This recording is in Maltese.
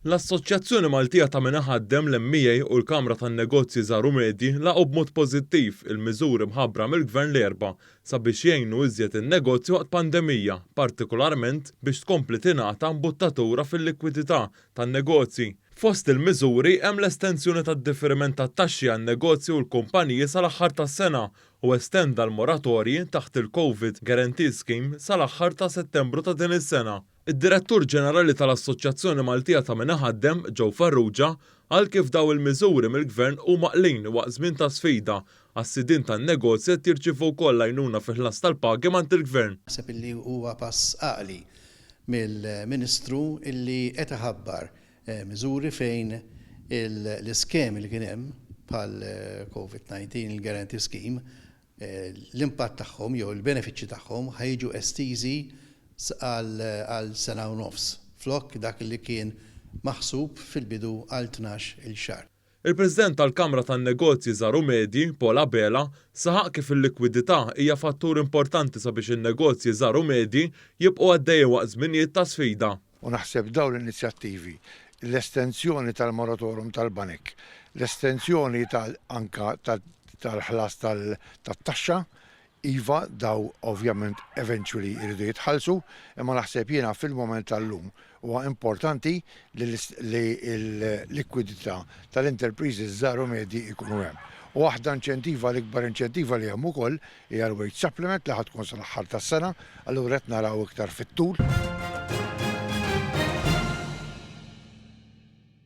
L-Assoċjazzjoni Maltija ta' Min Iħaddem, l-MEA, u l-Kamra tan-Negozji Żgħar u Medji laqgħu b'mod pożittiv il-miżuri mħabbra mill-Gvern l-Erbgħa sabiex jgħinu iżjed in-negozji waqt pandemija, partikolarment biex tkompli tingħata mbuttatura fil-likwidità tan-negozji. Fost il-miżuri hemm l-estensjoni tad-diferiment tat-taxxi għan-negozji u l-kumpaniji sal-aħħar tas-sena u estenda l-moratorji taħt il-Covid Guarantee Scheme sal-aħħar ta' Settembru ta' din is-sena. Id-Direttur Ġenerali tal-Assoċjazzjoni Maltija ta' Min Iħaddem, Joe Farrugia, qal kif dawn il-miżuri mill-Gvern huma qlin waqt żmien ta' sfida għas-sidien tan-negozji qed jirċievu wkoll għajnuna fi ħlas tal-pagi m'għand il-Gvern. Naħseb illi huwa pass għaqli mill-Ministru illi qed iħabbar miżuri fejn l-iskemi li kien hemm bħal Covid 19, il-Guarantee Scheme, l-impatt tagħhom jew il-benefiċċji tagħhom ħa jiġu estiżi għal sena u nofs flok dak li kien maħsub fil-bidu għal 12-il xahar. Il-President tal-Kamra tan-Negozji Żgħar u Medji, Paul Abela, saħaq kif il-likwidità hija fattur importanti sabiex in-negozji żgħar u medji jibqgħu għaddejjin waqt żminijiet ta' sfida. U naħseb dawn l-inizjattivi, l-estensjoni tal-moratorium tal-banek, l-estensjoni tal anka tal-ħlas tat-taxxa, iva daw ovvjament eventually jridu jitħallsu, imma naħseb jiena fil-mument tal-lum huwa importanti li l-likwidità tal-interpriżi żgħar u medji jkunu hemm. U waħda inċentiva, l-ikbar inċentiva li hemm ukoll hija l-wage supplement li ħa tkun sal-aħħar tas-sena, allura qed naraw iktar fit-tul.